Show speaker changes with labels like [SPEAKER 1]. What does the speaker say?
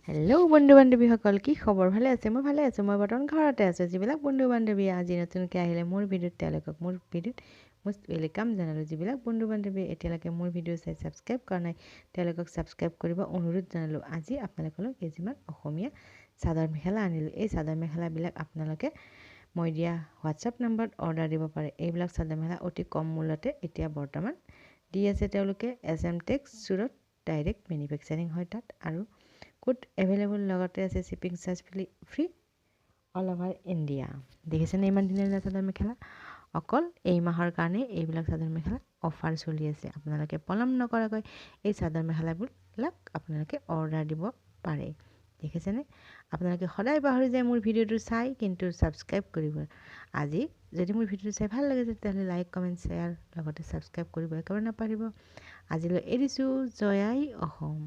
[SPEAKER 1] Hello' বন্ধু বান্ধৱীসকল, কি খবৰ? ভালে আছে? মই ভালে আছোঁ। মই বৰ্তমান ঘৰতে আছোঁ। যিবিলাক বন্ধু বান্ধৱীয়ে আজি নতুনকৈ আহিলে মোৰ ভিডিঅ'ত, তেওঁলোকক মোৰ ভিডিঅ'ত মোষ্ট welcome জনালোঁ। যিবিলাক বন্ধু বান্ধৱীয়ে এতিয়ালৈকে মোৰ ভিডিঅ' চাই ছাবস্ক্ৰাইব কৰা নাই, তেওঁলোকক ছাবস্ক্ৰাইব কৰিব অনুৰোধ জনালোঁ। আজি আপোনালোকলৈ কেইযোৰমান অসমীয়া চাদৰ মেখেলা আনিলোঁ। এই চাদৰ মেখেলাবিলাক আপোনালোকে মই দিয়া হোৱাটছআপ নম্বৰত অৰ্ডাৰ দিব পাৰে। এইবিলাক চাদৰ মেখেলা অতি কম মূল্যতে এতিয়া বৰ্তমান দি আছে তেওঁলোকে। এছ এম টেক্স চুৰত ডাইৰেক্ট মেনুফেকচাৰিং হয় তাত আৰু কোড এভেইলেবল, লগতে আছে shipping charge free all over India. দেখিছেনে ইমান ধুনীয়া ধুনীয়া চাদৰ মেখেলা? অকল এই মাহৰ কাৰণে এইবিলাক চাদৰ মেখেলা অফাৰ চলি আছে। আপোনালোকে পলম নকৰাকৈ এই চাদৰ মেখেলাবিলাক আপোনালোকে অৰ্ডাৰ দিব পাৰে। দেখিছেনে? আপোনালোকে সদায় পাহৰি যায় মোৰ ভিডিঅ'টো চাই, কিন্তু ছাবস্ক্ৰাইব কৰিব। আজি যদি মোৰ ভিডিঅ'টো চাই ভাল লাগে, তেতিয়াহ'লে লাইক, কমেণ্ট, শ্বেয়াৰ, লগতে ছাবস্ক্ৰাইব কৰিব একেবাৰে নাপাহৰিব। আজিলৈ এৰিছোঁ। জয় আই অসম।